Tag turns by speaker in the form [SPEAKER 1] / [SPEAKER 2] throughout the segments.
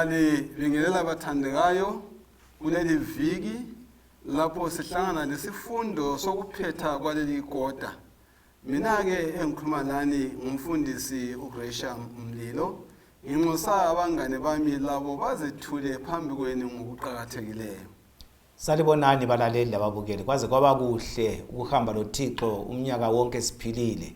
[SPEAKER 1] Ngiyalibingelela bathandekayo kuleli viki lapho sihlangana lesifundo sokuphetha kwaleli kota. Mina-ke engikhuluma lani ngumfundisi uGresham Mlilo. Nginxusa abangane bami labo bazethule phambi kwenu ngokuqakathekileyo.
[SPEAKER 2] Salibonani balaleli lababukeli kwaze kwaba kuhle ukuhamba loThixo umnyaka wonke siphilile.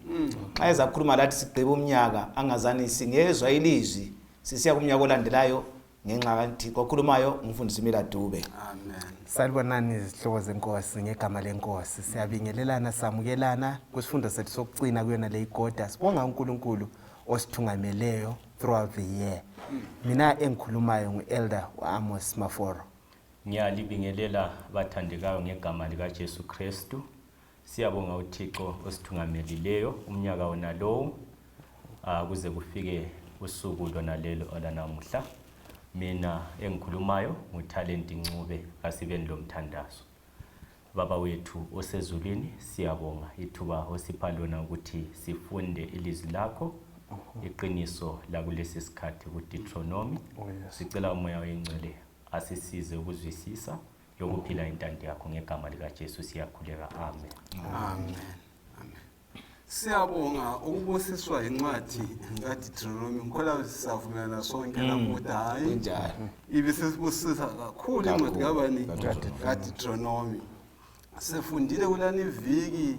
[SPEAKER 2] Nxa ezakhuluma lathi sigqiba umnyaka angazani singezwa ilizwi sisiya kumnyaka olandelayo ngenxa kaThixo okhulumayo umfundisi Mila Dube.
[SPEAKER 1] Amen.
[SPEAKER 3] Salibonani izihlobo zenkosi ngegama lenkosi. Siyabingelelana samukelana kwisifundo sethu sokucina kuyona le ikota. Sibonga uNkulunkulu osithungameleyo throughout the year. Mina engikhulumayo ngu-Elder u-Amos Maforo.
[SPEAKER 4] Ngiyalibingelela bathandekayo ngegama likaJesu Kristu. Siyabonga uThixo osithungamelileyo umnyaka wona lowu kuze kufike usuku lona lelo olanamuhla. Mina engikhulumayo nguTalent Ncube, kasibeni lomthandazo. Baba wethu osezulwini, siyabonga ithuba osipha lona ukuthi sifunde ilizwi lakho, iqiniso lakulesi sikhathi kuDeuteronomy. Sicela uMoya oyiNgcwele asisize ukuzwisisa lokuphila intando yakho ngegama likaJesu siyakhuleka, amen.
[SPEAKER 1] Amen. Amen. Siyabonga ukubusiswa incwadi kaDeuteronomy. Ngikholwa sisavumelana sonke lapho ukuthi hayi
[SPEAKER 2] Kunjalo.
[SPEAKER 1] ibisibusisa kakhulu incwadi kabani kaDeuteronomy. Sifundile kulani iviki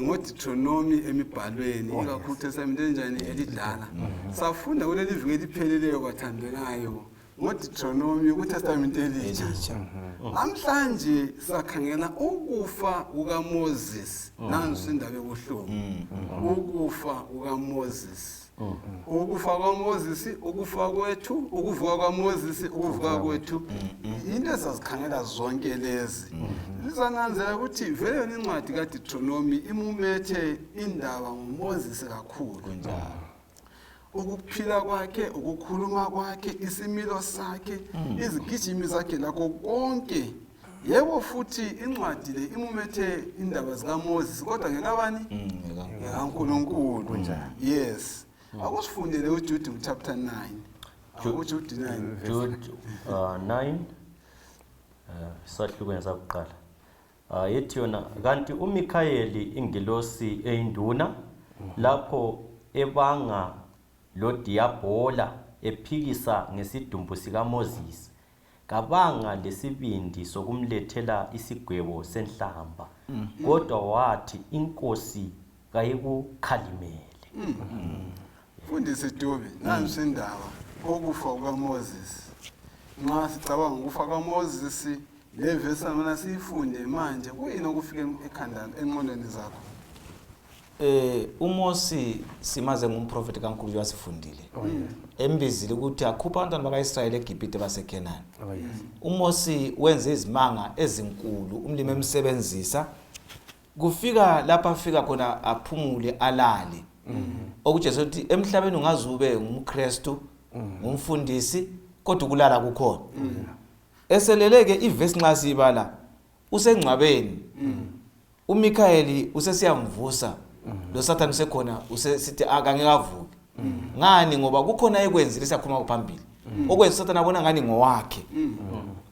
[SPEAKER 1] ngoDeuteronomy emibhalweni ikakhulu Testament enjani elidala. Safunda kuleli viki elipheleleyo bathandekayo ngoDeuteronomy kuTestament elitsha. Namhlanje sakhangela ukufa kukaMoses. Nansi indaba ebuhlungu. Ukufa kukaMoses. Ukufa kwaMoses, ukufa kwethu, ukuvuka kwaMoses, ukuvuka kwethu. Into ezazikhangela zonke lezi. Lizananzela ukuthi vele yona incwadi kaDeuteronomy imumethe indaba ngoMoses kakhulu.
[SPEAKER 2] Kunjalo.
[SPEAKER 1] Ukuphila kwakhe, ukukhuluma kwakhe, isimilo sakhe, izigijimi zakhe lakho konke. Yebo futhi incwadi le imumethe indaba zikaMoses kodwa ngekabani? NgekaNkulunkulu. Yes. Akusifundele uJude chapter 9. AkuJude 9.
[SPEAKER 4] Jude 9 sahlukweni sakuqala. Ithi yona kanti uMikhayeli ingilosi eyinduna lapho ebanga loDiyabhola ephikisa ngesidumbu sikaMoses kabanga lesibindi sokumlethela isigwebo senhlamba kodwa wathi inkosi kayikukhalimele.
[SPEAKER 1] Mfundisi Dube, nansi indaba okufa kukaMoses. Nxa sicabanga ukufa kukaMoses le verse amana siyifunde manje kuyini okufika ekhanda engqondweni zakho?
[SPEAKER 2] uMosi simaze ngumprofeti kaNkulunkulu wasifundile. Embizile ukuthi akhupha abantwana bakaIsrayeli eGibhithe baseKhenani. uMosi wenze izimanga ezinkulu umlimi emsebenzisa. Kufika lapha afika khona aphumule alale. Okujesu ukuthi emhlabeni ungaze ube ngumKristu, ngumfundisi kodwa ukulala kukhona. Eseleleke ivesi nxa siyibala usengcwabeni. uMikhayeli usesiyamvusa lo Sathane usekhona usesithi akangeke avuke. Ngani ngoba kukhona ekwenzile siyakhuluma phambili. Okwenza uSathane abona ngani ngowakhe.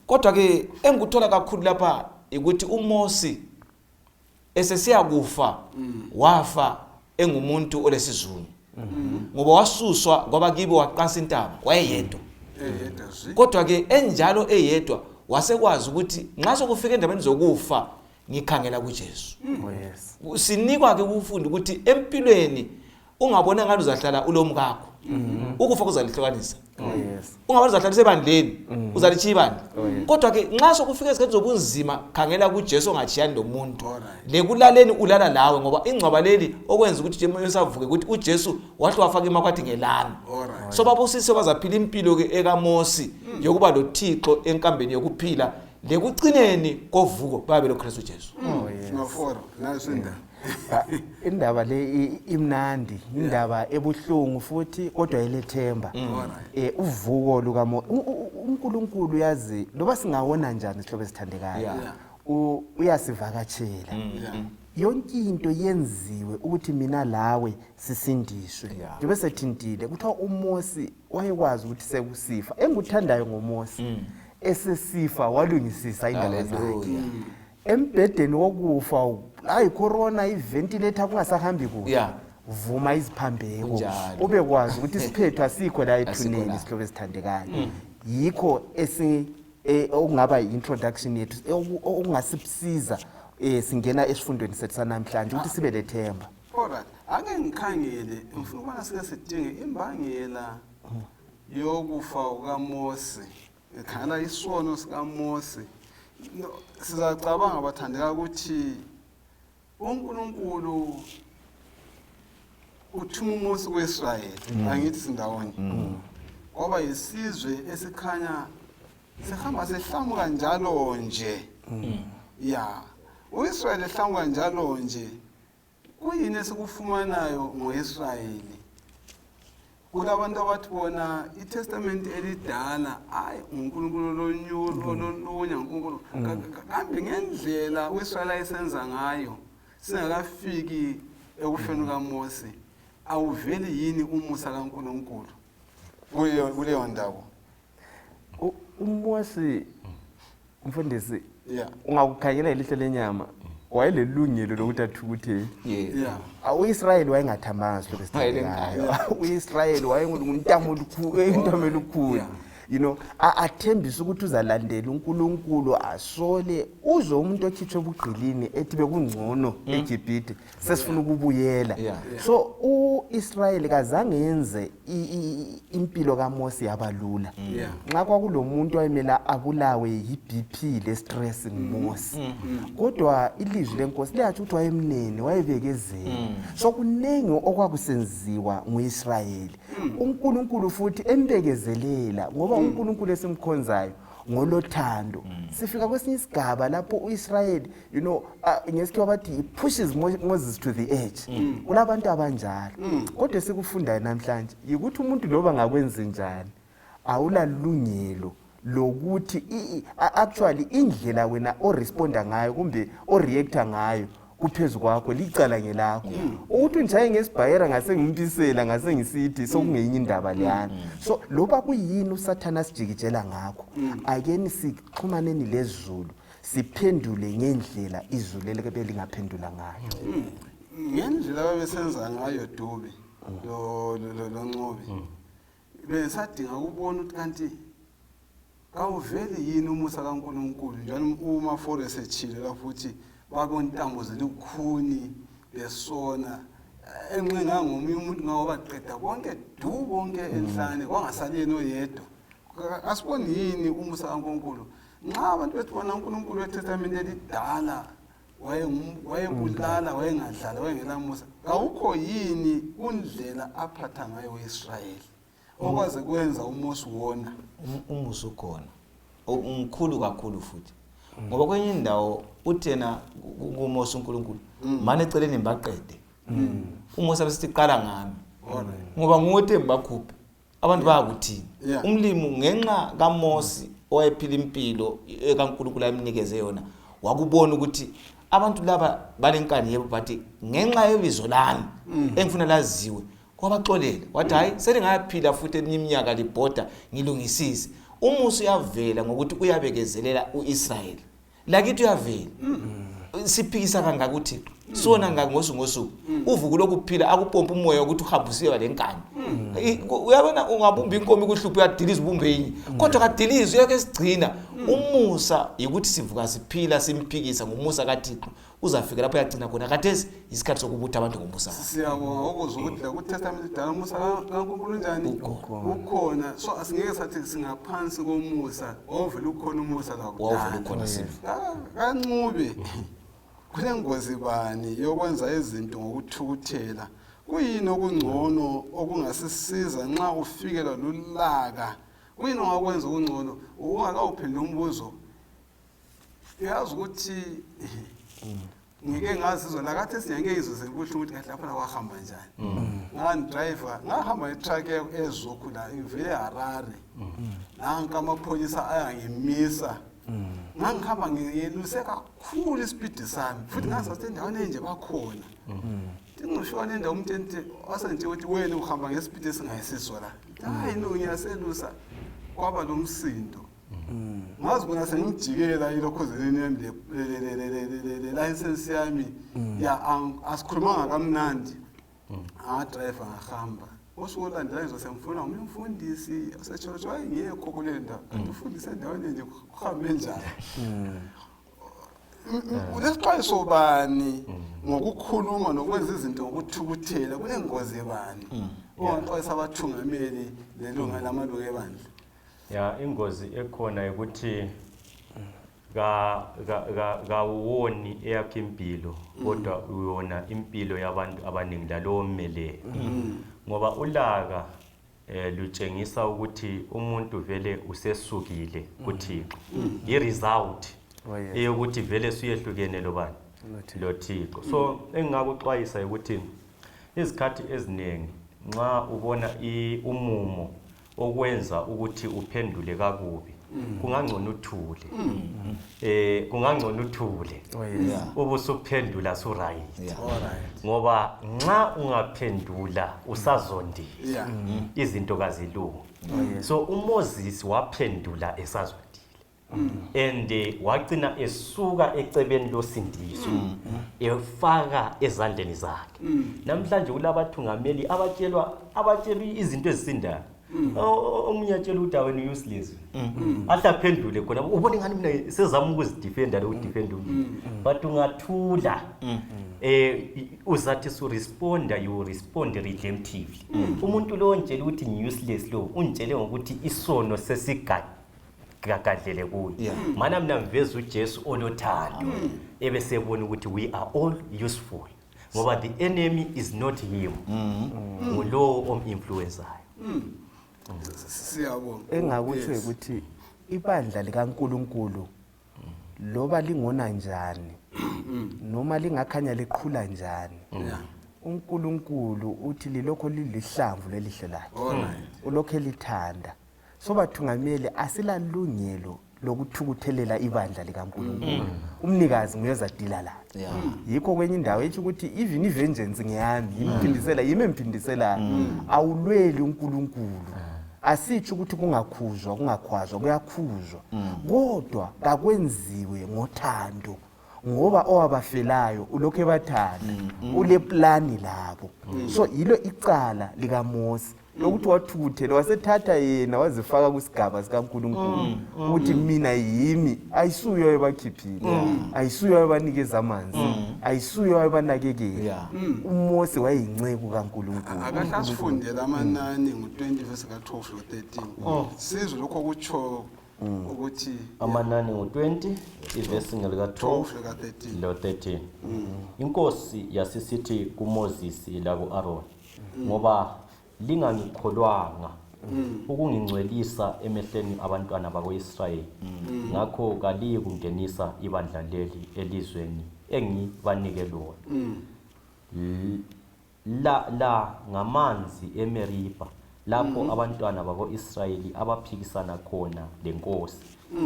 [SPEAKER 2] Kodwa ke engikuthola kakhulu lapha ukuthi uMosi esesiyakufa wafa engumuntu olesizungu. Ngoba wasuswa kwabakibo waqansa intaba wayeyedwa.
[SPEAKER 1] Eyedwa zwi.
[SPEAKER 2] Kodwa ke enjalo eyedwa wasekwazi ukuthi nxa sokufika endaweni zokufa ngikhangela kuJesu.
[SPEAKER 3] Oh yes.
[SPEAKER 2] Sinikwa ke ukufunda ukuthi empilweni ungabona ngathi uzahlala ulomkakho. Ukufa kuzalihlukanisa.
[SPEAKER 3] Oh yes.
[SPEAKER 2] Ungabona uzahlala usebandleni, uzalitshiya ibandla. Kodwa ke nxa sokufika ezikhathini zobunzima khangela kuJesu ongachiyani lomuntu.
[SPEAKER 1] Alright.
[SPEAKER 2] Lekulaleni ulala lawe ngoba ingcwaba leli okwenza ukuthi nje usavuke ukuthi uJesu wahle wafaka imakwathi ngelami.
[SPEAKER 1] Alright.
[SPEAKER 2] So babusise bazaphila impilo ke ekaMosi yokuba loThixo enkambeni yokuphila lekucineni kovuko babe loKristu Jesu.
[SPEAKER 3] Oh yes.
[SPEAKER 1] Maforo, nansi indaba.
[SPEAKER 3] Indaba le imnandi, indaba ebuhlungu futhi kodwa ilethemba. Uvuko lukaMo uNkulunkulu yazi loba singawona njani sihlobo esithandekayo. Uyasivakatshela. Yonke into yenziwe ukuthi mina lawe sisindiswe. Njengoba sethintile kuthiwa uMosi wayekwazi ukuthi sekusifa. Engikuthandayo ngoMosi, esesifa walungisisa indaba zakhe.
[SPEAKER 2] Hallelujah.
[SPEAKER 3] Embhedeni wokufa, hayi corona, iventilator, kungasahambi kuhle, vuma iziphambeko, ubekwazi ukuthi isiphetho asikho la
[SPEAKER 2] Asikho
[SPEAKER 3] ethuneni.
[SPEAKER 2] la.
[SPEAKER 3] Isihlobo esithandekayo, yikho esi okungaba i-introduction yethu okungasisiza singena esifundweni sethu sanamhlanje ukuthi sibe lethemba.
[SPEAKER 1] Alright, ake ngikhangele, ngifuna ukubana sike sidinge imbangela yokufa kukaMose. Ngikhangela isono sikaMose. No, sizacabanga bathandeka ukuthi uNkulunkulu uthuma uMose kuIsrayeli, angithi sindawonye. Kwaba yisizwe esikhanya sihamba sihlamuka njalo nje. Ya, uIsrayeli ehlamuka njalo nje. Kuyini esikufumanayo ngoIsrayeli? Kulabantu abathi bona iTestament elidala, hayi, uNkulunkulu ololunya uNkulunkulu. Kambe ngendlela uIsrayeli ayesenza ngayo singakafiki ekufeni kaMose, awuveli yini umusa kaNkulunkulu kuleyo ndawo?
[SPEAKER 3] UMose, mfundisi, ungakukhangela ilihlo lenyama, wayelelungelo lokuthi athukuthele. UIsrayeli wayengathambanga, sihlobo esithandekayo. UIsrayeli wayenguntamo intamo elukhulu. Athembise ukuthi uzalandela uNkulunkulu, asole uzwe umuntu okhitshwe ebugqilini ethi bekungcono eGibhithe, sesifuna ukubuyela. So uIsrayeli kazange yenze impilo kaMose yabalula. Nxa kwakulomuntu wayemela abulawe yi-BP le-stress, nguMose. Kodwa ilizwi lenkosi liyatsho ukuthi wayemnene, wayebekezela. So kuningi okwakusenziwa nguIsrayeli, uNkulunkulu futhi embekezelela, ngoba uNkulunkulu esimkhonzayo ngolothando. Sifika kwesinye isigaba lapho uIsrayeli, ngesikhiwa bathi he pushes Moses to the edge. Kulabantu abanjalo. Kodwa esikufundayo namhlanje yikuthi umuntu loba ngakwenze njani, awulalungelo lokuthi actually indlela wena oresponda ngayo kumbe oreacta ngayo kuphezu kwakho, licala ngelakho. Ukuthi unjaye ngesibhayera, ngase ngimpisela, ngase ngisithi sokungenye indaba leyana. So loba kuyini uSathana asijikijela ngakho, akeni sixhumaneni lezulu, siphendule ngendlela izulu elike lingaphendula ngayo.
[SPEAKER 1] Ngendlela ababesenza ngayo, Dube lo Ncube, besadinga ukubona ukuthi kanti kawuveli yini umusa kaNkulunkulu, njalo uma Forest etshile lapho ukuthi babontambo zelikhuni besona, enxenga ngomunye umuntu ngawabaqeda bonke du bonke enhlane, kwangasali yena oyedwa. Asiboni yini umusa kaNkulunkulu nxa abantu bethi bona uNkulunkulu weTestamente elidala wayebulala, wayengadlali, wayengelamusa? Kawukho yini kundlela aphatha ngayo uIsrayeli okwaze kwenza uMose wona?
[SPEAKER 2] Umusa ukhona, umkhulu kakhulu futhi, ngoba kwenye indawo uthena kuMose uNkulunkulu, mane eceleni ngibaqede. UMose abesithi, qala ngami, ngoba nguwe ngibakhuphe, abantu bayakuthini? Umlimi, ngenxa kaMose owayephila impilo ekaNkulunkulu ayemnikeze yona, wakubona ukuthi abantu laba balenkani, yebo, but ngenxa yebizo lami engifuna laziwe, kwabaxolela. Wathi, hayi, selingayaphila futhi eminye iminyaka libhoda, ngilungisise. Umusa uyavela ngokuthi uyabekezelela uIsrayeli. Lakithi uyavela. Siphikisa kangaka uThixo, sona ngaka ngosuku ngosuku, uvuku lokuphila akupompa umoya ukuthi uhambe usiyeba lenkani. Uyabona, ungabumba inkomo ikuhluphe, uyadiliza ubumbe enye, kodwa kadilizi, uyake sigcina. Umusa yikuthi sivuka siphila simphikisa. Ngumusa kaThixo uzafika lapho uyagcina khona. Khathesi isikhathi sokubutha abantu ngomusa wakhe.
[SPEAKER 1] Siyabonga ukuzwa ukuthi la kuTestament elidala umusa kaNkulunkulu njani? Ukhona. So asingeke sathi singaphansi komusa, wawuvele ukhona umusa
[SPEAKER 2] Wawuvele
[SPEAKER 1] lakudala.
[SPEAKER 2] ukhona sibili.
[SPEAKER 1] KaNcube, kulengozi bani yokwenza izinto ngokuthukuthela? Kuyini okungcono okungasisiza nxa ufikelwa lulaka? Kuyini ongakwenza okungcono? Ungakawuphenduli umbuzo, uyazi ukuthi ngike ngazizwa lakathi singeke izwe sebuhlungu ukuthi kahle laphana kwahamba njani. Ngandidrayiva, ngahamba itruck eZukhu la ivele eHarare, nanka amapholisa ayangimisa. Ngangihamba ngiyeluse kakhulu isipidi sami futhi ngazathi endaweni enje bakhona. Ngifika nendawo umuntu ente wasengitshela ukuthi wena uhamba ngesipidi esingayisiso la. Hayi no, ngiyaselusa. Kwaba lo msindo. Ngazibona sengijikela ilokhuzeleni yami le-license yami ya asikhulumanga kamnandi. Ngadrayiva ngahamba. Usuku olulandelayo ngizobe sengifuna ngumnye umfundisi osetshotsho, wayengekho kule ndawo kanti ufundise endaweni nje, kuhambe njani? Ulesixwayiso bani ngokukhuluma nokwenza izinto ngokuthukuthela? Kunengozi bani ongaxwayisa abathungameli lelunga lamalunga ebandla?
[SPEAKER 4] Ya, ingozi ekhona ukuthi ka ka ka kawuwoni eyakho impilo, kodwa uyona impilo yabantu abaningi lalowo mmeleyo, ngoba ulaka lutshengisa ukuthi umuntu vele usesukile kuThixo, i-result eyokuthi vele suyehlukene lobani? LoThixo. So engingakuxwayisa ukuthi izikhathi eziningi nxa ubona umumo okwenza ukuthi uphendule kakubi, kungangcono uthule, kungangcono uthule, ubusuphendula su-right, ngoba nxa ungaphendula usazondile, izinto kazilungi. So uMoses waphendula esazondile and wagcina esuka ecebeni losindiso, efaka ezandleni zakhe. Namhlanje kulabathungameli abatshelwa izinto ezisindayo. Omunye atshela ukuthi awena useless, ahle aphendule khona, ubone ngani mina sezama ukuzidefenda lokudefenda umuntu, but ungathula, uzathi suresponda, you respond redemptively. Umuntu lo ontshela ukuthi ngi-useless, lo ungitshele ngokuthi isono sesigagadlele kuyo. Mana mina ngiveza uJesu olothando, ebesebona ukuthi we are all useful, ngoba the enemy is not him, ngulowo om-influencayo.
[SPEAKER 1] Siyabonga.
[SPEAKER 3] Engakutsho ukuthi ibandla likaNkuluNkulu, loba lingona njani noma lingakhanya liqhula njani, uNkulunkulu uthi lilokho lilihlamvu lelihle lakhe, ulokhu elithanda. So bathungameli, asilalungelo lokuthukuthelela ibandla likaNkulunkulu. Umnikazi nguyozadila la. Yikho kwenye indawo etsho ukuthi even i-vengeance ngeyami, yimphindisela, yimi emphindiselayo. Awulweli uNkulunkulu. Asitsho ukuthi kungakhuzwa, kungakhwazwa, kuyakhuzwa, kodwa kakwenziwe ngothando, ngoba owabafelayo ulokhu ebathanda, uleplani labo. So yilo icala likaMosi lokuthi wathukuthela, wasethatha yena wazifaka kusigaba sikaNkulunkulu ukuthi mina yimi. Ayisuye wayebakhiphile, ayisuye wayebanikeza amanzi, ayisuye wayebanakekela. UMose wayeyinceku kaNkulunkulu.
[SPEAKER 1] Akahle asifundele amanani ngu-20 verse ka-12 lo-13, sizwe lokho okutsho ukuthi
[SPEAKER 4] Amanani ngu-20, ivesi ngelika-12
[SPEAKER 1] 12 lika-13.
[SPEAKER 4] Lo-13. Inkosi yasisithi kuMozisi laku-Aroni, ngoba lingangikholwanga ukungingcwelisa emehlweni abantwana bako-Israyeli, ngakho kaliyi kungenisa ibandla leli elizweni engibanike lona. La ngamanzi eMeriba lapho abantwana bako-Israyeli abaphikisana khona lenkosi,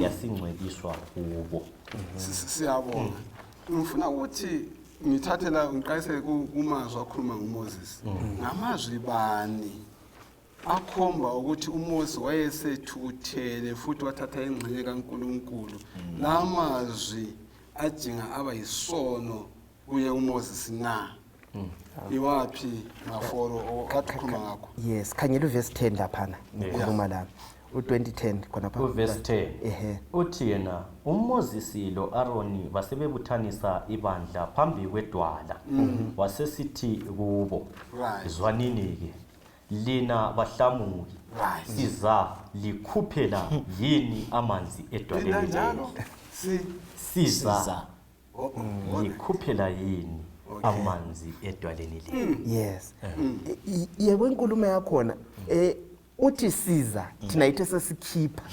[SPEAKER 4] yasingcweliswa kubo.
[SPEAKER 1] Siyabonga. Ngifuna ukuthi ngithathe la ngiqalise kumazwi akhuluma nguMoses. Ngamazwi bani akhomba ukuthi uMose wayesethukuthele futhi wathatha ingxenye kaNkulunkulu? La mazwi ajinga aba yisono kuye uMoses na? Iwaphi maforo akhuluma ngakho?
[SPEAKER 3] Yes, khangela uvesi 10 laphana, ngikhuluma lami u-2010 khonapha.
[SPEAKER 4] Uvesi 10 uthi yena uMozisi lo-Aroni basebebuthanisa ibandla phambi kwedwala, wasesithi kubo, "Zwanini-ke lina bahlamuki, siza likhuphela yini amanzi
[SPEAKER 1] Phinda
[SPEAKER 4] edwaleni
[SPEAKER 1] njalo.
[SPEAKER 4] leli?"
[SPEAKER 1] Si
[SPEAKER 4] Siza
[SPEAKER 2] Siza.
[SPEAKER 4] likhuphela yini amanzi edwaleni leli?
[SPEAKER 3] Yes. Yebo, inkulumo yakhona uthi siza, thina yithe sesikhipha,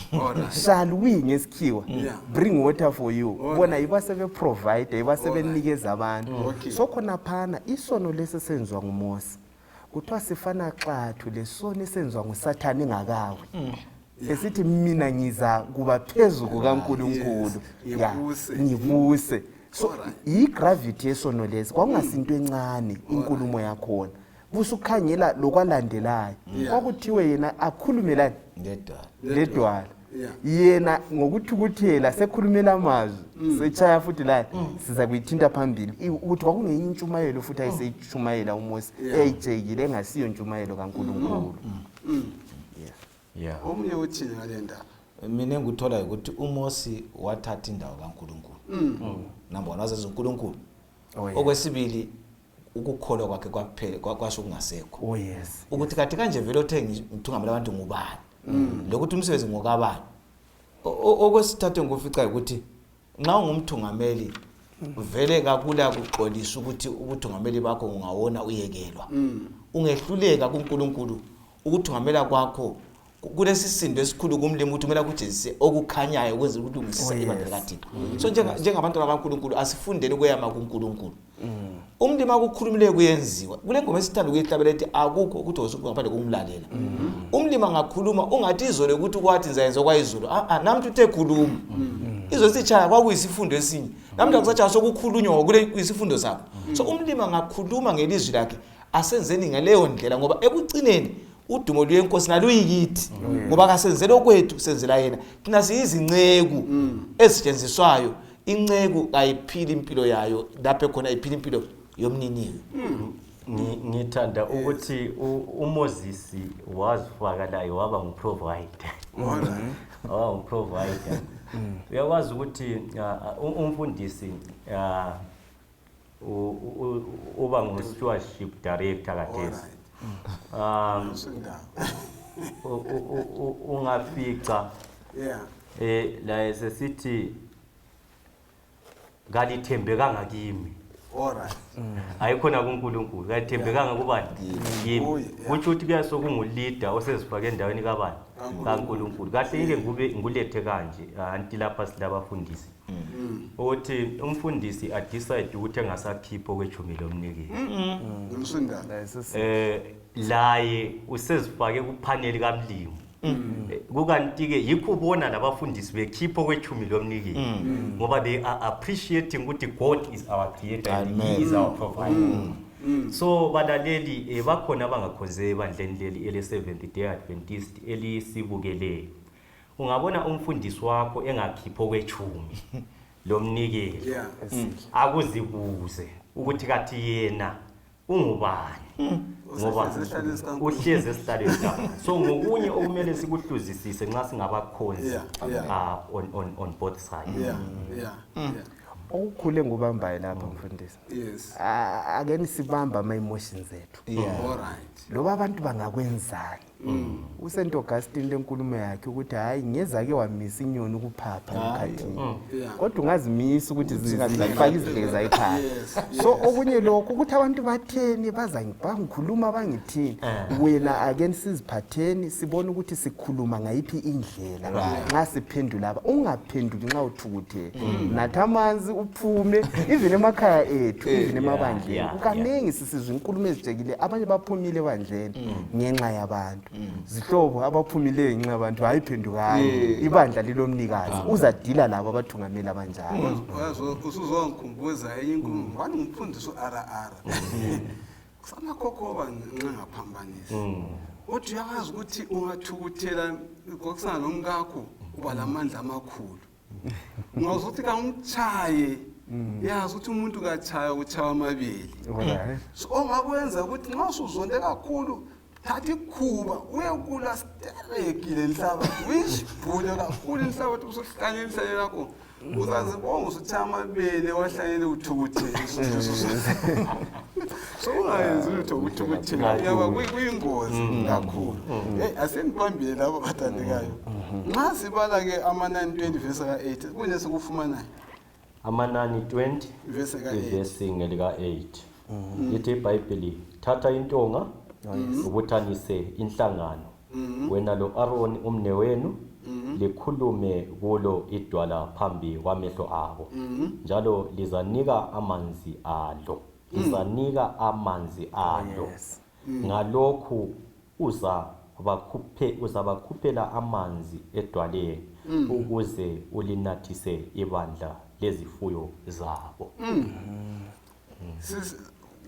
[SPEAKER 3] shall we ngesikhiwa bring water for you? Bona yibo asebe-provide, yibo asebenikeza abantu. So khonaphana isono lesi esenziwa nguMosi kuthiwa sifana xathu lesono esenziwa nguSathane engakawi. Esithi mina ngiza kuba phezu kukaNkulunkulu, ya, ngibuse. So yi-gravity yesono lesi, kwakungasinto encane inkulumo yakhona. Busukhangela lokwalandelayo, kwakuthiwe yena akhulumelani ledwala. Yena ngokuthukuthela sekhulumela amazwi, sechaya futhi la siza kuyithinta phambili ukuthi kwakungenye intshumayelo futhi ayeseyitshumayela uMose, eyayijekile, engasiyo intshumayelo kaNkulunkulu.
[SPEAKER 1] Omunye uthini ngale ndaba?
[SPEAKER 2] Mina engikutholayo ukuthi uMosi wathatha indawo kaNkulunkulu. Number one, wazenza uNkulunkulu. Okwesibili, ukukholwa kwakhe kwaphela, kwasho kungasekho. Ukuthi kathi kanje vele othe ngithungamela abantu ngubani, lokuthi umsebenzi ngokabani. Okwesithathu engikuficayo ukuthi nxa ungumthungameli vele kakula kuxolisa ukuthi ubuthungameli bakho ungawona uyekelwa. Ungehluleka kuNkulunkulu ukuthungamela kwakho kulesisindo esikhulu kumlimi ukuthi kumele akujezise okukhanyayo ukwenzela ukuthi ulungisise ibandla likaThixo. So njengabantwana bakaNkulunkulu asifundeni ukweyama kuNkulunkulu. Umlimi akukhulumileyo kuyenziwa. Kule ngoma esithanda ukuyihlabela ethi akukho ukuthi wosuku ngaphandle kokumlalela. Umlimi angakhuluma ungathi izolo ukuthi kwathi ngizayenza kwayizolo. Namhla uthe khuluma. Izolo sitshaya kwakuyisifundo esinye. Namhla kusatshaya sokukhulunywa ngokule kuyisifundo sakho. So umlimi angakhuluma ngelizwi lakhe, asenzeni ngaleyo ndlela, ngoba ekucineni udumo luyenkosi naluyikithi, ngoba kasenzela okwethu, senzela yena. Thina siyizinceku ezisetshenziswayo. Inceku kayiphili impilo yayo lapho ekhona, iphila impilo yomniniyo.
[SPEAKER 4] Ngithanda ukuthi uMoses wazifaka laye waba nguprovider. Waba nguprovider. Uyakwazi ukuthi umfundisi uba ngu-stewardship director kathesi. Ungafica laye sesithi kalithembekanga kimi. Ayikhona kuNkulunkulu, kalithembekanga kubani? Kimi. Kutsho ukuthi kuyabe sokunguleader osezifake endaweni kabani? KaNkulunkulu. Kahle ke ngikube ngikulethe kanje, anti lapha silabafundisi. Ukuthi umfundisi adecide ukuthi engasakhiphi okwetshumi lomnikelo. Laye usezifake kuphaneli kamlimi. Kukanti-ke yikho ubona labafundisi bekhipha okwetshumi lomnikelo, ngoba they are appreciating ukuthi God is our creator and he is our provider. So balaleli, bakhona abangakhonze ebandleni leli ele-Seventh Day Adventist elisibukeleyo. Ungabona umfundisi wakho engakhiphi okwetshumi lomnikelo, akuzibuze ukuthi kathi yena ungubani, ngoba uhlezi esihlalweni sakho. So ngokunye okumele sikuhluzisise nxa singabakhonzi on both sides.
[SPEAKER 3] Okukhule ngubambayo lapha mfundisi. Ake nisibamba ama-emotions ethu. Loba abantu bangakwenzani. USt Augustine lenkulumo yakhe ukuthi hayi ngezake wamisa inyoni ukuphapha emkhathini, kodwa ungazimisa ukuthi zifake izidleke zayikhaya. So okunye lokho ukuthi abantu batheni, bangikhuluma bangithini, wena ake siziphatheni sibone ukuthi sikhuluma ngayiphi indlela nxa siphendula aba. Ungaphenduli nxa uthukuthele, natha amanzi uphume. Even emakhaya ethu, even emabandleni, kukaningi sisizwa inkulumo ezijekile. Abanye baphumile ebandleni ngenxa yabantu. Zihlobo, abaphumileyo ngenxa yabantu, hayi, phendukani, ibandla lilomnikazi, uzadila labo abathungameli abanjalo.
[SPEAKER 1] Usuzongikhumbuza enye inkulumo, ngubani, ngumfundisi u-RR kusamakhokhoba nxa ngaphambanisi, uthi uyakwazi ukuthi ungathukuthela kwakusana nomkakho uba lamandla amakhulu, ungazuthi kangumtshaye, yazi ukuthi umuntu kachaya utshaya amabili. So ongakwenza ukuthi nxa usuzonde kakhulu, thatha ikhuba uyekula stereki lenhlabathi, uyisibhule kakhulu inhlabathi, usuhlanyela inhlanyelo yakho, uzazibonga usutshaya amabele wahlanyele uthukuthele. So ungayenzi lutho ukuthukuthela, yaba kuyingozi kakhulu. Heyi, asenibambile labo bathandekayo. Nxa sibala-ke amanani 20 vesi ka-8, kunye sikufumanayo.
[SPEAKER 4] Amanani 20,
[SPEAKER 1] vesi ka-8,
[SPEAKER 4] ivesi ngelika-8, lithi iBhayibheli: thatha intonga, ubuthanise inhlangano, wena lo Aroni umne wenu, likhulume kulo idwala phambi kwamehlo abo, njalo lizanika amanzi alo, lizanika amanzi alo. Ngalokhu uza uzabakhuphe uzabakhuphela amanzi edwaleni ukuze ulinathise ibandla lezifuyo zabo.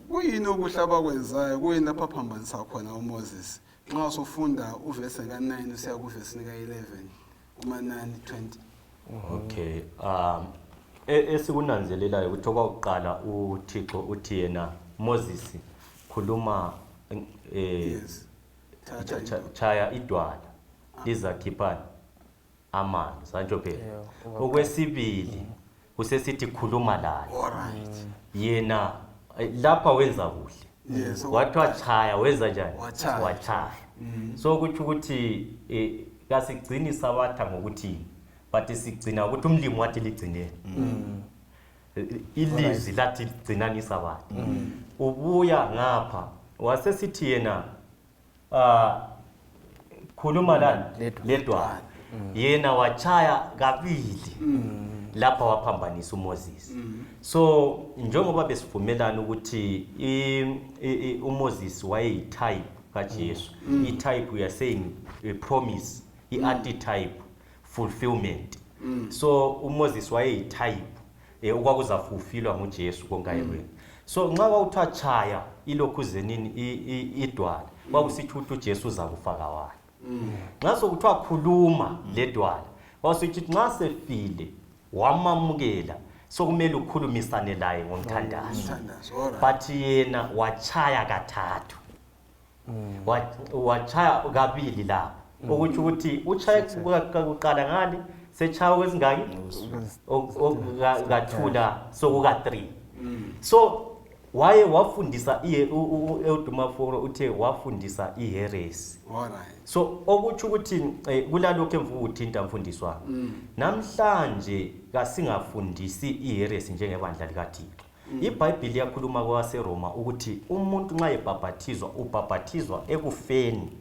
[SPEAKER 1] Kuyini okuhle abakwenzayo? Kuyini lapho aphambanisa khona uMoses? Nxa usufunda uvesi ka-9 usiya kuvesi ka-11 kumanani 20.
[SPEAKER 4] Okay, esikunanzelelayo ukuthi okwakuqala uThixo uthi yena Moses khuluma
[SPEAKER 1] Yes, thatha
[SPEAKER 4] chaya idwala lizakhiphani amanzi, antsho phela.
[SPEAKER 3] Yeah.
[SPEAKER 4] Okwesibili usesithi khuluma laye.
[SPEAKER 1] All right.
[SPEAKER 4] Yena lapha wenza kuhle. Wathiwa chaya, wenza njani?
[SPEAKER 1] Wachaya.
[SPEAKER 4] Wachaya. So kutsho ukuthi kasigcini sabatha ngokuthi, but sigcina ukuthi umlimi wathi ligcineni ilizwi, lathi gcinani isabatha. Ubuya ngapha wasesithi yena khuluma lani?
[SPEAKER 3] Ledwala.
[SPEAKER 4] Ledwala. Yena wachaya kabili lapha, waphambanisa uMoses. So njengoba besivumelana ukuthi uMoses wayeyi-type kaJesu, i-type, we are saying a promise, i-archetype, fulfillment. So uMoses wayeyi-type okwakuzafulfilwa nguJesu konke ayekwenza. So nxa kwakuthiwa chaya ilokhuzenini idwala, kwakusitsho ukuthi uJesu uzakufaka wani. Nxa sokuthiwa khuluma ledwala, kwasitsho ukuthi nxa sefile wamamukela, sokumele ukhulumisane laye ngomthandazo.
[SPEAKER 1] Umthandazo, all right.
[SPEAKER 4] But yena wachaya kathathu. Wachaya kabili lapho, okutsho ukuthi uchaye kuqala ngale, sechaya kwezingaki? Kathula sokuka-3. So waye wafundisa eudumaforo uthe wafundisa iheresi.
[SPEAKER 1] All right.
[SPEAKER 4] So okutsho ukuthi kulalokhu emva ukuthinta mfundisi wami namhlanje, kasingafundisi iheresi njengebandla likaThixo. IBhayibhili liyakhuluma kwaseRoma ukuthi umuntu nxa ebhabhathizwa, ubhabhathizwa ekufeni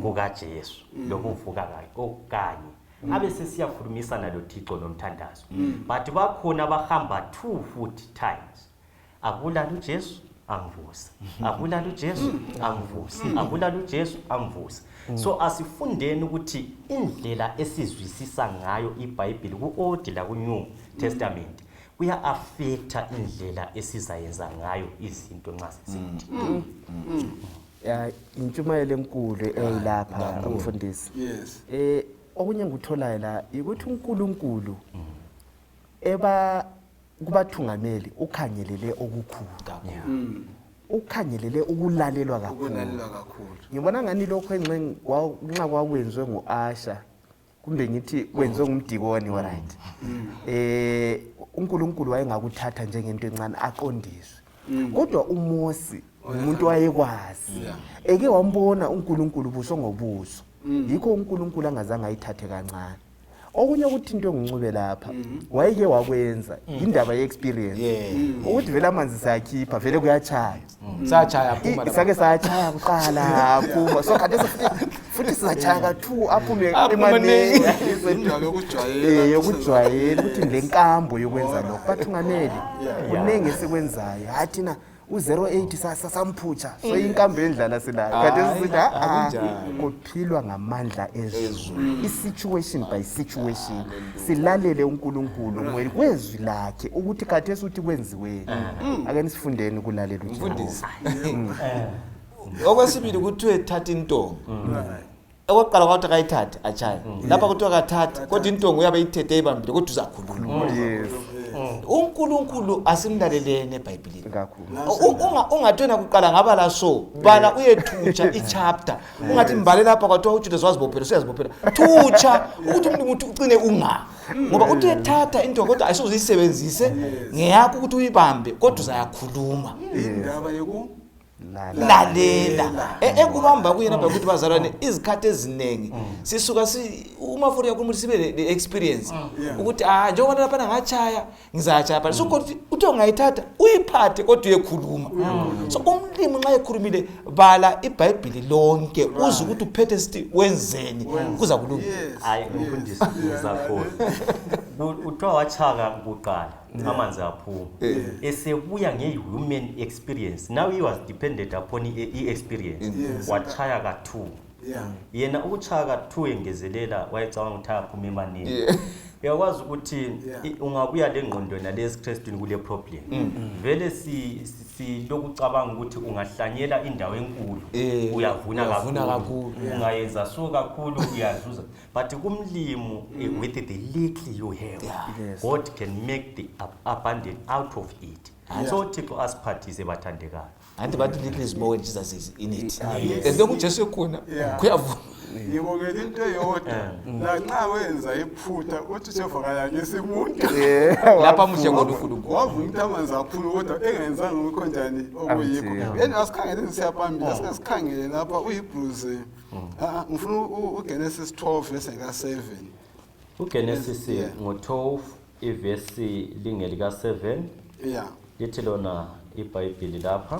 [SPEAKER 4] kukaJesu lokuvuka okanye abe sesiyakhulumisana loThixo nomthandazo. But bakhona bahamba two futhi times, abulala uJesu, amvusa, abulala uJesu, amvusa, abulala uJesu, amvusa. So asifundeni ukuthi indlela esizwisisa ngayo iBhayibhili ku-Old laku-New Testament kuya-affecta indlela esizayenza ngayo izinto nxa sesithi.
[SPEAKER 3] Ya, intshumayelo enkulu eyilapha, mfundisi. Okunye engikutholayo la ukuthi uNkulunkulu eba kubathungameli ukhangelele okukhulu, ukhangelele ukulalelwa kakhulu.
[SPEAKER 1] Ukulalelwa kakhulu.
[SPEAKER 3] Ngibona ngani lokho engxe nxa kwakwenziwe ngu-usher, kumbe ngithi kwenziwe ngumdikoni, alright, uNkulunkulu wayengakuthatha njengento encane aqondiswe, kodwa uMosi umuntu wayekwazi eke wambona uNkulunkulu buso ngobuso, yikho uNkulunkulu angazange ayithathe kancane. Okunye ukuthi into enguncube lapha wayeke wakwenza indaba ye-experience, ukuthi vele amanzi siyakhipha, vele kuyachaya.
[SPEAKER 2] Sachaya, aphuma lapha.
[SPEAKER 3] Sake sayachaya kuqala, aphuma, so khathesi futhi sizachaya ka-two, aphume.
[SPEAKER 2] Aphume.
[SPEAKER 3] Emaningi.
[SPEAKER 1] Indaba yokujwayela.
[SPEAKER 3] Yokujwayela ukuthi le nkambo yokwenza lokho, bathungameli, kuningi esikwenzayo. Hayi, thina u-08 samphutsha, so inkambo yendlala silayo khathesi, sithi "Ah, ah,
[SPEAKER 2] Akunjalo.
[SPEAKER 3] kuphilwa ngamandla ezulu, i-situation by situation, silalele uNkulunkulu kwezwi lakhe ukuthi khathesi uthi kwenziweni." Ake nisifundeni ukulalela uJehova.
[SPEAKER 2] Mfundisi, okwesibili kuthiwe thatha intonga. Okokuqala kwakuthi akayithathe atshaye, lapha kuthiwa kathathe, kodwa intonga uyabe eyithethe, eyibambile, kodwa uzakhuluma. UNkulunkulu asimlaleleni eBhayibhilini.
[SPEAKER 3] Kakhulu.
[SPEAKER 2] Ungathi wena kuqala ngabala, so bala uyethutsha ichapter, ungathi mbale lapha kwathiwa uJudas wazibophela, usuyazibophela. Thutsha ukuthi umuntu ukuthi ucine unga, ngoba uthi uyethatha into kodwa ayisoze uyisebenzise ngeyakho ukuthi uyibambe, kodwa uzayakhuluma.
[SPEAKER 1] Indaba yoku
[SPEAKER 3] Lala.
[SPEAKER 2] Lalela. Ekubamba kuyena phela ukuthi bazalwane, izikhathi eziningi sisuka si uma futhi yakhuluma ukuthi sibe le-experience ukuthi ah, njengoba laphana ngachaya, ngizayachaya phana. So kodwa uthi ungayithatha uyiphathe, kodwa uyekhuluma. So umlimi nxa ekhulumile, bala iBhayibhili lonke uze ukuthi uphethe sithi wenzeni, kuza kulunga.
[SPEAKER 4] Hayi mfundisi, ngizakhona. Uthiwa wachaka kuqala, amanzi aphuma, esebuya nge-human experience. Now he was dependent upon i-experience. Wachaya ka-two. Yena ukutshaya ka-2 engezelela wayecabanga ukuthi ayaphuma emanini. Uyakwazi ukuthi ungabuya le ngqondo nale esiKrestwini kule problem. Vele silokucabanga ukuthi ungahlanyela indawo enkulu uyavuna kakhulu. Ungayenza so kakhulu uyazuza. But kumlimi with the little you have, God can make the abundant out of it. So Thixo asiphathise bathandekayo.
[SPEAKER 2] Anti bathi little is more when Jesus is in it. As long uJesu ekhona kuyavuma.
[SPEAKER 1] Ngibongela into eyodwa lanxa wenza iphutha uthi uJehova kayangisi umuntu.
[SPEAKER 2] Lapha muhle ngona uNkulunkulu.
[SPEAKER 1] Wavuma ukuthi amanzi aphume kodwa engenzanga ukho njani okuyikho. Yena asikhangele siyaphambili asike sikhangele lapha uHebrews. Ngifuna uGenesis 12 verse ka7.
[SPEAKER 4] uGenesis ngo12 ivesi lingelika 7. Lithi lona iBhayibheli lapha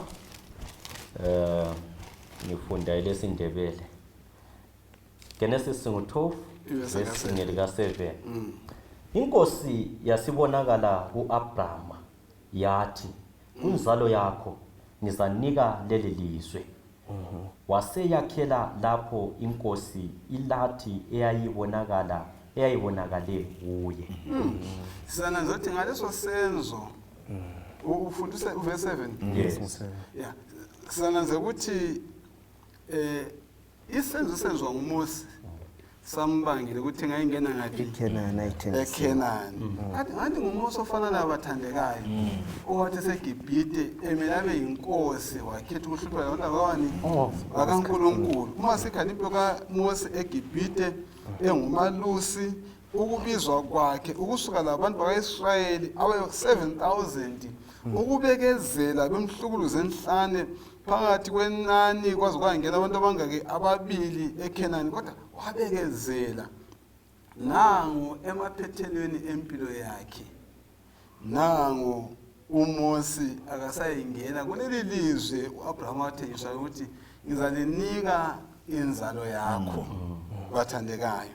[SPEAKER 4] ngifunda elesiNdebele. Genesis ngo12 verse lingelika 7. Inkosi yasibonakala kuAbraham yathi kunzalo yakho ngizanika leli lizwe. Waseyakhela lapho inkosi ilathi eyayibonakale kuye.
[SPEAKER 1] Sizanazothi ngaleso senzo ufundisa uverse 7.
[SPEAKER 4] Yes.
[SPEAKER 1] Yeah. Sizanaze ukuthi isenzo senziwa nguMose sambangile ukuthi ngayingena ngaphi eKhenani. Ngathi nguMose ofana nabathandekayo owathi seGibhite emele abe yinkosi wakhetha ukuhlupha abantu abawani bakaNkulunkulu. Uma sikhangela impilo kaMose eGibhite engumalusi, ukubizwa kwakhe ukusuka labantu bakaIsrayeli abayo 7000 ukubekezela bemhlukuluze enhlane phakathi kwenani kwaze kwangena abantu abangaki ababili eKhenani, kodwa wabekezela. Nangu emaphethelweni empilo yakhe, nangu uMose akasayingena kuleli lizwe uAbraham wathenjiswa ukuthi ngizalinika inzalo yakho bathandekayo.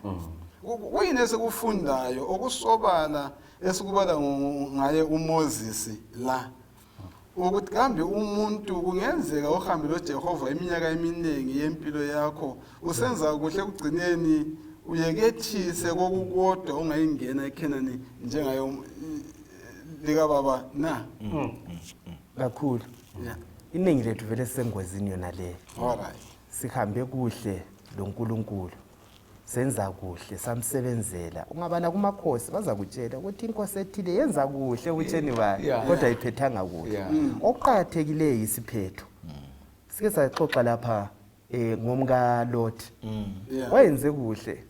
[SPEAKER 1] Kuyini esikufundayo okusobala esikubala ngaye uMoses la, ukuthi kambe umuntu kungenzeka uhambe loJehova iminyaka eminingi yempilo yakho usenza kuhle ekugcineni uyekethise kokukodwa ungayingena eKhenani njengayo likababa na?
[SPEAKER 3] Kakhulu. Iningi lethu vele sisengozini yona le.
[SPEAKER 1] Alright.
[SPEAKER 3] Sihambe kuhle loNkulunkulu. Senza kuhle samsebenzela. Ungabala kumakhosi bazakutshela ukuthi inkosi ethile yenza kuhle ukutsheni bayo kodwa ayiphethanga kuhle. Okuqakathekileyo isiphetho. Sike saxoxa lapha ngomka Lot. Wayenze kuhle.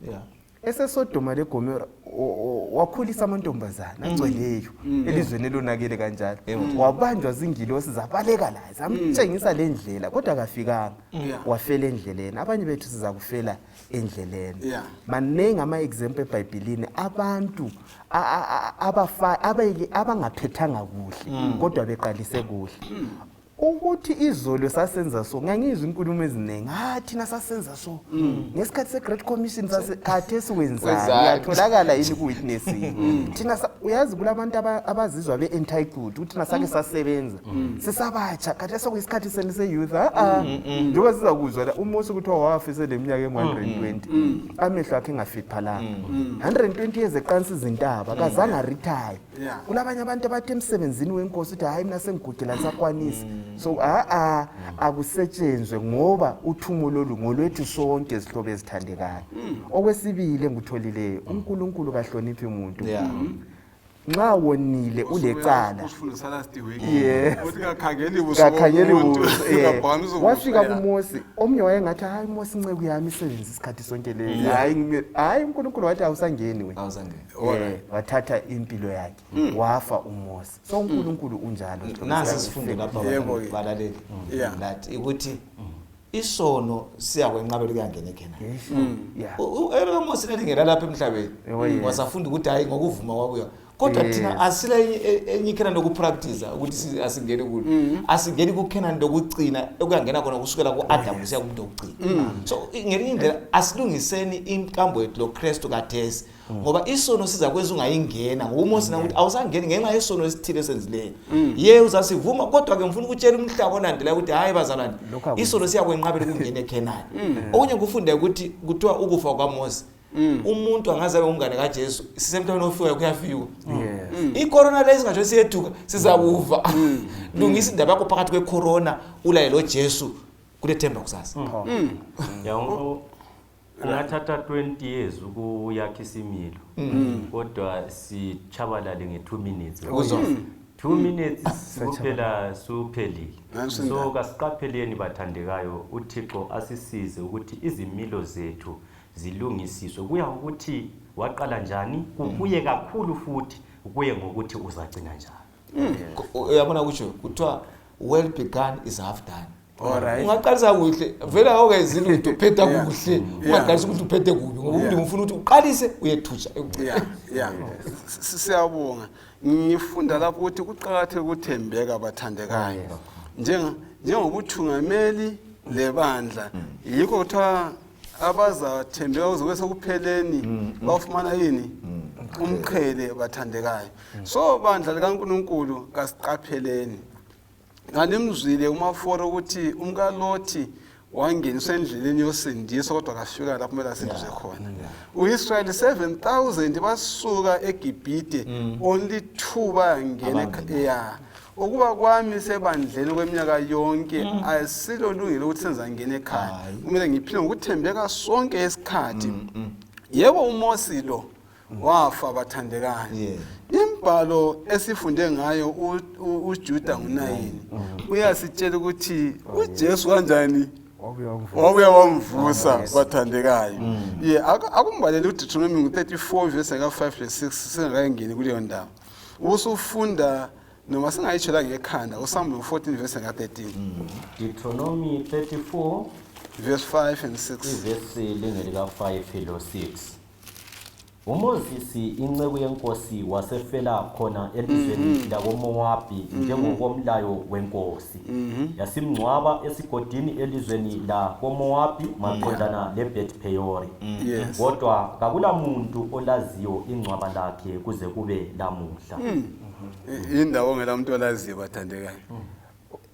[SPEAKER 3] EseSodoma leGomora wakhulisa amantombazana agcweleyo elizweni elonakele kanjalo. Wabanjwa zingilosi zabaleka laye zamtshengisa le ndlela kodwa akafikanga. Wafela endleleni. Abanye bethu sizakufela endleleni. Maningi ama-example eBhayibhelini abantu abangaphethanga kuhle kodwa beqalise kuhle. Ukuthi izolo sasenza so, ngangizwa inkulumo eziningi, thina sasenza so ngesikhathi se-Great Commission khathesi wenzani, uyatholakala yini ku-witnessing? Thina uyazi kulabantu abazizwa be-entitled ukuthi thina sake sasebenza sisabatsha, khathesi sokuyisikhathi senu se-youth. Njengoba sizakuzwa la uMose kuthiwa wafa eseleminyaka engu-120, amehlo akhe engafiphalanga, 120 years eqansa izintaba, kazange aretire. Kulabanye abantu abathi emsebenzini wenkosi uthi hayi mina sengigugile angisakwanisi. So akusetshenzwe ngoba uthumo lolu ngolwethu sonke zihlobo ezithandekayo. Okwesibili engikutholileyo, uNkulunkulu kahloniphi umuntu. Nxa wonile ulecala. Kakhangeli buso. Wafika kuMose, omnye wayengathi hayi Mose inceku yami isebenza isikhathi sonke leyo. Hayi uNkulunkulu wathi awusangeni wena. Wathatha impilo yakhe wafa uMose. So uNkulunkulu unjalo.
[SPEAKER 2] Nasi sifundo lapha balaleli lathi ukuthi isono siyakwenqabela ukuyangena eKhenani. UMose lelingena lapha emhlabeni wasafunda ukuthi hayi ngokuvuma kwabuya. Kodwa thina asila enye iKhenani lokupractice ukuthi asingeni kulo. Asingeni kuKhenani lokucina okuyangena khona kusukela ku-Adamu kusiya kumuntu wokucina. So ngelinye indlela asilungiseni inkambo yethu loKristu kathesi. Ngoba isono siza kwenza ungayingena ngoba uMose nakuthi awusangeni ngenxa yesono esithile esenzileyo. Ye uzasivuma kodwa ke ngifuna ukutshela umhlaba olandelayo ukuthi hayi bazalwane isono siyakwenqabela ukungena eKhenani. Okunye ngikufunda ukuthi kuthiwa ukufa kwaMose umuntu angaze abe umngane kaJesu sisemhlabeni ofikayo kuyafiwa. Icorona le singatsho siyethuka sizakufa. Lungisa indaba yakho phakathi kwecorona ulaye lo Jesu kulethemba kusasa.
[SPEAKER 4] Ungathatha 20 years ukuyakha isimilo kodwa sichabalale nge-2 minutes. 2 minutes kuphela suphelile. So kasiqapheleni bathandekayo, uThixo asisize ukuthi izimilo zethu zilungisiswe. Kuya ukuthi waqala njani, kubuye kakhulu futhi kuye ngokuthi uzagcina njani.
[SPEAKER 2] Uyabona kusho kuthiwa well begun is half done. Ungaqalisa kuhle vele awukenzi lutho, phetha kuhle. Ungaqalisa ukuthi uphethe kubi ngoba umuntu ufuna ukuthi uqalise uyethutsha.
[SPEAKER 1] Siyabonga. Ngifunda lapho ukuthi kuqakatheke ukuthembeka bathandekayo. Njengobuthungameli lebandla yikho kuthiwa abazathembeka kuze kube sekupheleni bafumana yini umqhele bathandekayo. So bandla likaNkulunkulu kasiqapheleni. Ngalimzwile uMaforo ukuthi umkaLothi wangeniswa endleleni yosindiso kodwa kafika lapho kumele asindiswe khona. U-Israyeli 7000 basuka eGibhite, only 2 bayangena. Ukuba kwami sebandleni kweminyaka yonke asilo lungelo ukuthi senza ngene ekhaya. Kumele ngiphile ngokuthembeka sonke isikhathi. Yebo uMosi lo wafa bathandekayo. Imbhalo esifunde ngayo uJuda ngo9 uyasitshela ukuthi uJesu kanjani wabuya wamvusa bathandekayo. Ye akumbalele uDeuteronomy 34 verse ka5 le6 singakangeni kuleyo ndawo. Usufunda noma singayitshela ngekhanda uSamuel 14 verse ka13.
[SPEAKER 4] Deuteronomy 34
[SPEAKER 1] verse 5 and 6.
[SPEAKER 4] Ivesi lingelika 5 lo 6. uMoses inceku yenkosi wasefela khona elizweni lakoMowabi njengokomlayo wenkosi. Yasimngcwaba esigodini elizweni lakoMowabi maqondana leBeth Peori. Kodwa kakulamuntu olaziyo ingcwaba lakhe kuze kube lamuhla.
[SPEAKER 1] Indawo ongela muntu olaziyo bathandekayo.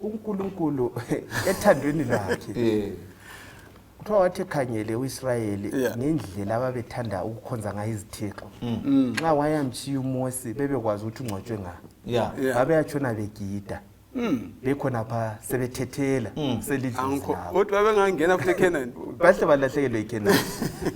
[SPEAKER 3] uNkulunkulu ethandweni lwakhe. Kuthiwa wathi ekhangele uIsrayeli ngendlela ababethanda ukukhonza ngayo izithixo. Nxa wayamtshiya uMose bebekwazi ukuthi ungcwatshwe nga. Babeyatshona begida. Bekhonapha sebethethela selidlozi labo.
[SPEAKER 1] Kodwa bengangena futhi eKhenani.
[SPEAKER 3] Bahle balahlekelwe eKhenani.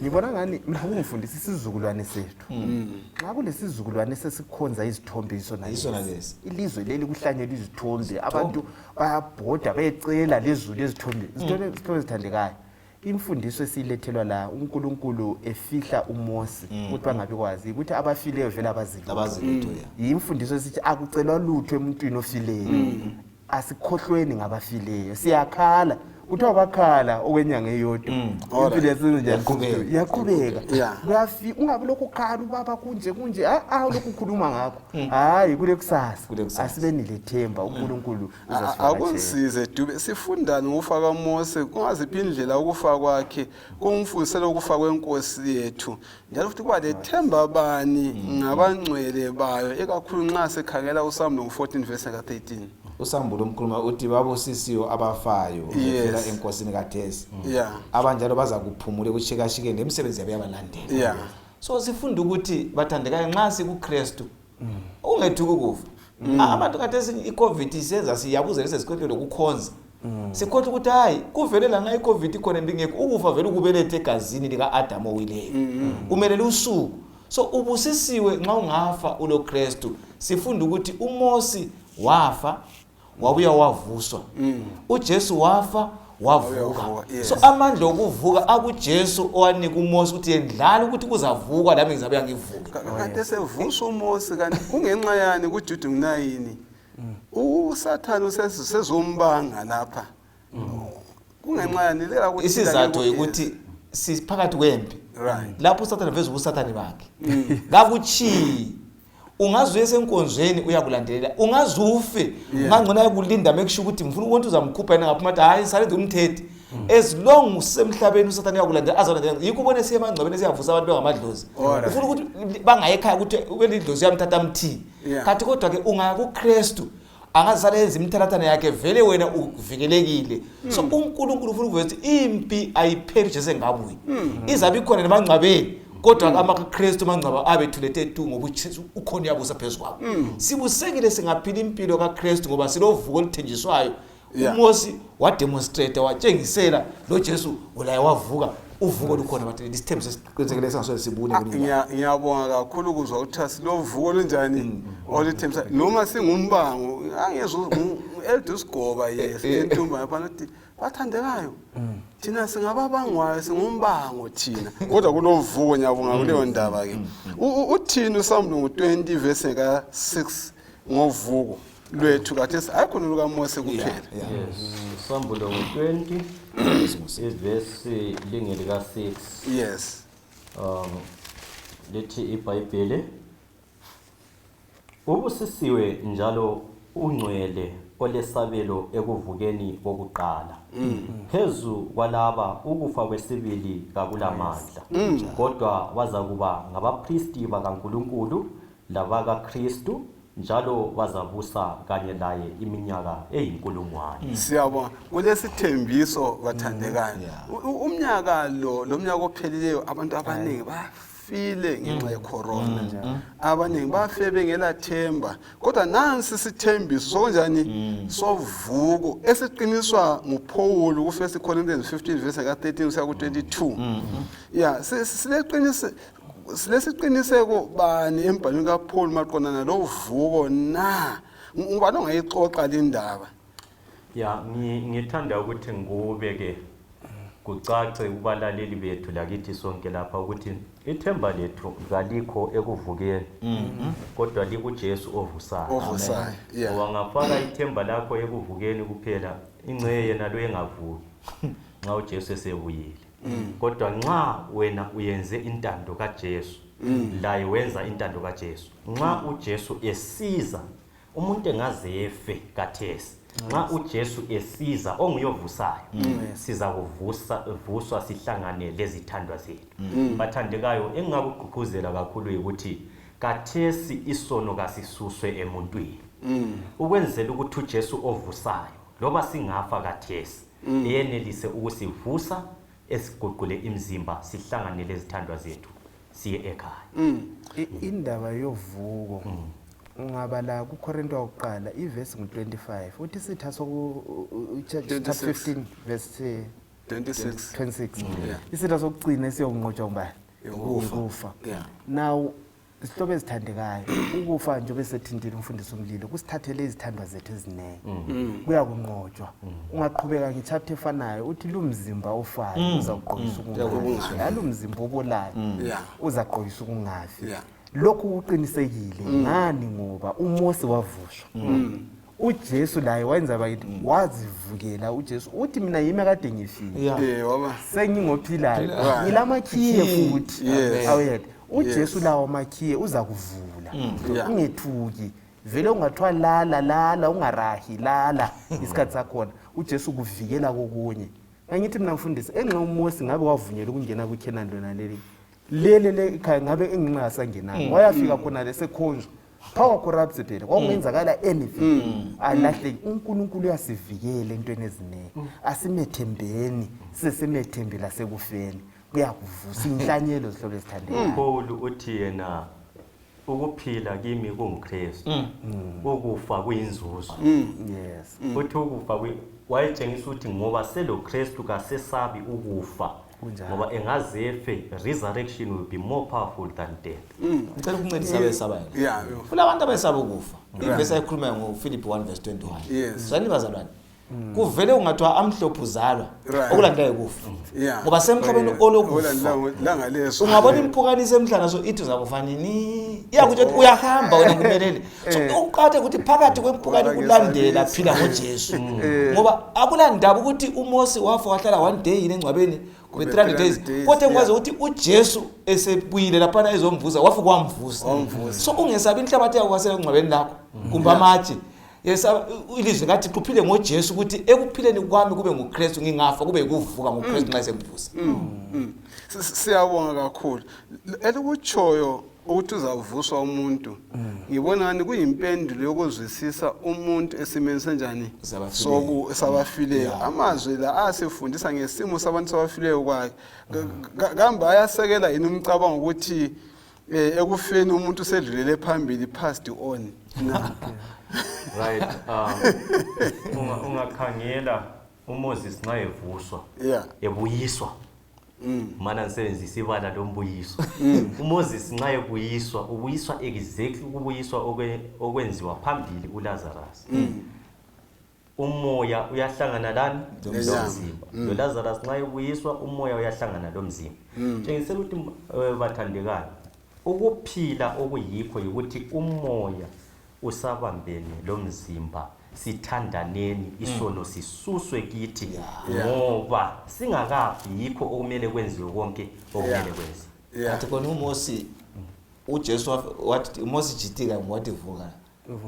[SPEAKER 3] Ngibona ngani mina kungifundisa isizukulwane sethu. Nxa kulesizukulwane sesikhonza izithombe isona lesi. Ilizwe leli kuhlanyelwa izithombe, abantu bayabhoda becela lezulu ezithombe. Izithombe ezithandekayo. Imfundiso esilethelwa la uNkulunkulu efihla uMose ukuthi bangabi kwazi ukuthi abafileyo vele abazilutho. Yimfundiso esithi akucelwa lutho emuntwini ofileyo. Asikhohlweni ngabafileyo. Siyakhala. Kuthiwa bakhala okwenyanga eyodwa. Impilo yasenze iyaqhubeka. Kuyafi ungabe lokhu ukhala ubaba kunje kunje lokhu ukhuluma ngakho. Hayi kule kusasa. Asibeni lethemba uNkulunkulu uzasifaka.
[SPEAKER 1] Akunsize Dube sifundani ngokufa kaMose kungaziphi indlela ukufa kwakhe kungifundisela ukufa kwenkosi yethu njalo futhi kuba lethemba bani ngabangcwele bayo ekakhulu nxa sikhangela uSamuel 14 verse ka13.
[SPEAKER 2] uSambulo umkhuluma uthi babusisiwe abafayo befela enkosini kathesi. Abanjalo baza kuphumula ekushikashikeni lemisebenzi yabo yabalandela. So sifunda ukuthi bathandekayo nxa sikuKristu ungethuki ukufa. Abantu kathesi iCovid isenza siyabuzela sesikhohlwe ukukhonza. Sikhohlwa ukuthi hayi kuvele la nxa iCovid ikhona embingekho ukufa vele ukubelethe egazini lika-Adamu owileyo. Kumele usuku. So ubusisiwe nxa ungafa uloKristu. Sifunda ukuthi uMose wafa wabuya wavuswa. uJesu wafa wavuka. So amandla okuvuka akuJesu owanika uMose ukuthi yendlala ukuthi kuzavukwa lami ngizabuya ngivuke.
[SPEAKER 1] Kade sevusa uMose kanti kungenxa yani kuJuda 9 uSathane usezombanga lapha. Kungenxa yani lela ukuthi
[SPEAKER 2] isizathu ukuthi siphakathi kwempi. Lapho uSathane veza ubusathane bakhe. Kakuchi. Ungaze uye senkonzweni uyakulandelela, ungaze ufe, ungangcono ayekulinda make sure ukuthi ngifuna ukuthi uzamkhupha yena ngaphuma athi hayi sale umthethi. As long usemhlabeni uSathane uyakulandela azolandela. Yikho ubone siye emangcwabeni siyavusa abantu bengamadlozi. Ufuna ukuthi bangaye ekhaya ukuthi ubelidlozi uyamthatha amthi. Kanti kodwa ke ungaya kuKristu angazisale yenza imithalathana yakhe vele wena uvikelekile. So uNkulunkulu ufuna ukuveza ukuthi impi ayipheli Jesu engabuyi. Izabe ikhona nemangcwabeni kodwa amaKristu amangcwaba abethulethe tu ngoba uJesu ukhona uyabusa phezu kwabo. Sibusekile singaphila impilo kaKristu ngoba silovuko oluthenjiswayo. UMose wademonstrate watshengisela lo Jesu ulaye wavuka uvuko lukhona bathi isithembiso esiqinisekileyo singasoze sibune
[SPEAKER 1] kuningi. Ngiyabonga kakhulu ukuzwa ukuthi silovuko olunjani oluthembisa noma singumbango angezwa u-Elder Sigoba yes entumba lapha uthi bathandekayo thina singababangwayo singumbango thina kodwa kulovuko ngiyabonga kuleyo ndaba ke. Uthini uSambulo ngo-20 verse ka-6 ngovuko lwethu kathesi ayikhona lukaMose kuphela.
[SPEAKER 4] Yes, Sambulo ngo-20 ivesi lingelika-6.
[SPEAKER 1] Yes.
[SPEAKER 4] Lithi iBhayibheli ubusisiwe njalo ungcwele olesabelo ekuvukeni kokuqala. Phezu kwalaba ukufa kwesibili kakulamandla. Kodwa bazakuba ngabapristi bakaNkulunkulu labakaKristu njalo bazabusa kanye laye iminyaka eyinkulungwane.
[SPEAKER 1] Siyabonga kulesithembiso bathandekayo. Umnyaka lo lomnyaka ophelileyo abantu abaningi bafile ngenxa yecorona. Abaningi bafe bengelathemba kodwa nansi isithembiso sokunjani sovuko esiqiniswa nguPaul ku1 Corinthians 15 verse ka-13 kusiya ku-22. Yeah, sileqinise silesiqiniseko bani embhalweni kaPaul maqondana lovuko na? Ngubani ongayixoxa le ndaba?
[SPEAKER 4] Ya, ngithanda ukuthi ngikubeke kucace kubalaleli bethu lakithi sonke lapha ukuthi ithemba lethu kalikho ekuvukeni kodwa likuJesu ovusayo.
[SPEAKER 1] Ovusayo.
[SPEAKER 4] Ngoba ngafaka ithemba lakho ekuvukeni kuphela ingceye yena lo engavuki nxa uJesu esebuyile. Kodwa nxa wena uyenze intando kaJesu laye wenza intando kaJesu. Nxa uJesu esiza umuntu engazefe kathesi. Nxa uJesu esiza onguyovusayo siza kuvuswa sihlangane lezithandwa zethu. Bathandekayo engingakugqugquzela kakhulu ukuthi kathesi isono kasisuswe emuntwini. Ukwenzela ukuthi uJesu ovusayo loba singafa kathesi eyenelise ukusivusa esiguqule imizimba sihlangane lezithandwa zethu siye ekhaya.
[SPEAKER 3] Indaba yovuko ungabala kuKorinto wokuqala ivesi ngu-25 uthi isitha soku chapter 15 verse
[SPEAKER 1] 26
[SPEAKER 3] 26 isitha sokugcina esiyokunqotshwa ngubani? Ukufa. Now isihlobo ezithandekayo ukufa njengoba sethintile umfundisi umlilo kusithathele izithandwa zethu eziningi kuyakunqotshwa. Ungaqhubeka ngechapter efanayo uthi lumzimba ofayo uzawugqokisa ukungafi, alumzimba obolayo uzagqokisa ukungafi. Lokhu kuqinisekile ngani? Ngoba uMose wavuswa. uJesu laye wayenza bakithi wazivukela uJesu uthi mina yimi kade ngifile sengingophilayo ngilamakhiye futhi awuyena uJesu lawo makhiye uzakuvula ungethuki vele ungathiwa lala lala ungarahi lala isikhathi sakhona uJesu kuvikela kokunye. Angithi mina mfundisi enxa uMose ngabe wavunyelwa ukungena kuKhenani lona leli lele le ekhaya ngabe engingasangenanga wayafika khona lesekhonjwa power corrupts phela kwakungenzakala anything alahleki. uNkulunkulu uyasivikela entweni eziningi asimethembeni sesimethembe lasekufeni kuyakuvusa inhlanyelo zihlobo ezithandekayo.
[SPEAKER 4] Paul uthi yena ukuphila kimi kunguKristu ukufa kuyinzuzo.
[SPEAKER 3] Yes.
[SPEAKER 4] Uthi ukufa wayetshengisa ukuthi ngoba selo Kristu kasesabi ukufa ngoba engazefe resurrection will be more powerful than death.
[SPEAKER 2] Ngicela ukuncedisa abesabayo. Kulabantu abesaba ukufa. Ivesi ayikhulumayo ngoFilipi 1 verse 21.
[SPEAKER 1] Yes.
[SPEAKER 2] Zani bazalwane. Kuvele ungathiwa amhlophe uzalwa,
[SPEAKER 1] Right.
[SPEAKER 2] okulandelayo kufa. Ngoba semhlabeni olokufa.
[SPEAKER 1] Okulandela langaleso.
[SPEAKER 2] Ungabona impukane isemhlana so ithi uzakufa nini, iyakutsho ukuthi uyahamba wena kumelele. So ukuqakatheka ukuthi phakathi kwempukane kulandela phila ngoJesu, ngoba akulandaba ukuthi uMose wafa wahlala one day yini engcwabeni kumbe 300 days,
[SPEAKER 1] 300 days,
[SPEAKER 2] kodwa engikwazi
[SPEAKER 1] yeah.
[SPEAKER 2] ukuthi uJesu esebuyile laphana ezomvusa, wafika wamvusa.
[SPEAKER 1] Wamvusa.
[SPEAKER 2] So ungesabi inhlabathi yakho kwasela engcwabeni lakho kumbe amatshe. Yesaba ilizwi kaThixo, uphile ngoJesu ukuthi ekuphileni kwami kube nguKristu, ngingafa kube yikuvuka ngoKristu nxa esemvusa.
[SPEAKER 1] Siyabonga kakhulu. Elikutshoyo ukuthi uzavuswa umuntu, ngibona ngani kuyimpendulo yokuzwisisa umuntu esimeni senjani
[SPEAKER 2] Sabafileyo.
[SPEAKER 1] Sabafileyo. Amazwi la asifundisa ngesimo sabantu sabafileyo kwakhe. Kambe ayasekela yini umcabango ukuthi ekufeni umuntu usedlulele phambili, passed on na?
[SPEAKER 4] Right, ungakhangela uMoses nxa evuswa, ebuyiswa, mana ngisebenzisa ibala lombuyiso. uMoses nxa ebuyiswa, ubuyiswa exactly ukubuyiswa okwenziwa phambili uLazarus. Umoya uyahlangana lani?
[SPEAKER 1] Lomzimba.
[SPEAKER 4] Lomzimba. Lo Lazarus nxa ebuyiswa, umoya uyahlangana lomzimba. Tshengisela ukuthi bathandekayo, ukuphila okuyikho yikuthi umoya usabambene lomzimba, sithandaneni, isono sisuswe kithi, ngoba singakafi yikho okumele kwenziwe konke okumele kwenziwe.
[SPEAKER 2] Athi khona uMosi, uJesu wathi uMosi jitika, wathi vuka.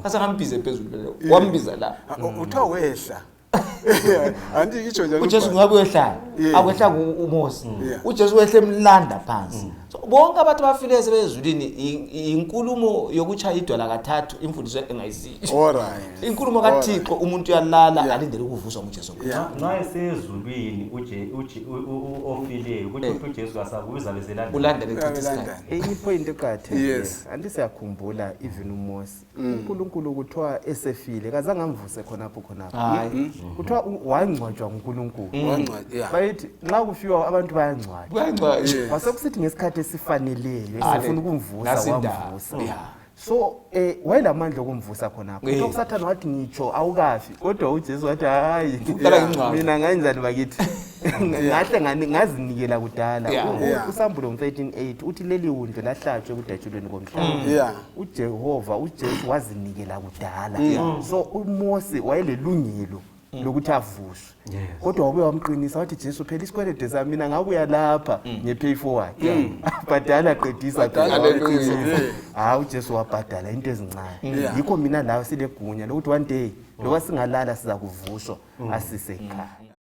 [SPEAKER 2] Asangambize phezulu phela, wambiza la.
[SPEAKER 1] Uthiwa wehla. Anti itsho njalo
[SPEAKER 2] uJesu
[SPEAKER 1] uBhalo.
[SPEAKER 2] ngabe uyehlala, akwehla uMosi. uJesu wehle emlanda phansi. So bonke abantu abafile sebezulwini, inkulumo yokuchaya idwala kathathu, imfundiso engayisiyo. Inkulumo kaThixo, umuntu uyalala alindele ukuvuswa nguJesu Kristu.
[SPEAKER 4] Nxa esezulwini ofileyo, kutsho ukuthi uJesu kasabuyi, uzabe selandela.
[SPEAKER 2] Ulandele
[SPEAKER 1] Uyabe
[SPEAKER 2] chitha isikhathi.
[SPEAKER 1] elandela.
[SPEAKER 3] Enye ipoint eqakathekileyo. Anti siyakhumbula even uMosi. uNkulunkulu kuthiwa esefile kazange amvuse khonapho khonapho.
[SPEAKER 2] Hayi.
[SPEAKER 3] Kuthiwa wangcwatshwa nguNkulunkulu.
[SPEAKER 1] Wangcwatshwa, yeah.
[SPEAKER 3] Bayithi nxa kufiwa abantu bayangcwatshwa.
[SPEAKER 2] Bayangcwatshwa.
[SPEAKER 3] Kwasekusithi ngesikhathi esifaneleyo esefuna ukumvusa,
[SPEAKER 2] Nasinda.
[SPEAKER 3] wamvusa. So wayelamandla okumvusa khonapho. Kuthiwa uSathane wathi ngitsho awukafi, kodwa uJesu wathi hayi.
[SPEAKER 2] Kuqala ngingcwabe.
[SPEAKER 3] Mina ngayenzani bakithi? Ngahle ngazinikela kudala. Usambulo 13:8 uthi leli wundlu lahlatshwe ekudatshulweni komhlaba. uJehova, uJesu wazinikela kudala. So uMose wayelelungelo lokuthi avuswe. Kodwa wabuya wamqinisa wathi Jesu phela isikwelede sami mina ngabuya lapha nge-pay forward. Bhadala qedisa phela,
[SPEAKER 1] Bhadala,
[SPEAKER 3] wamqinisa.
[SPEAKER 1] qedisa.
[SPEAKER 3] Hawu uJesu wabhadala into ezincane. Yikho mina lawe silegunya lokuthi one day loba singalala siza kuvuswa asise ekhaya.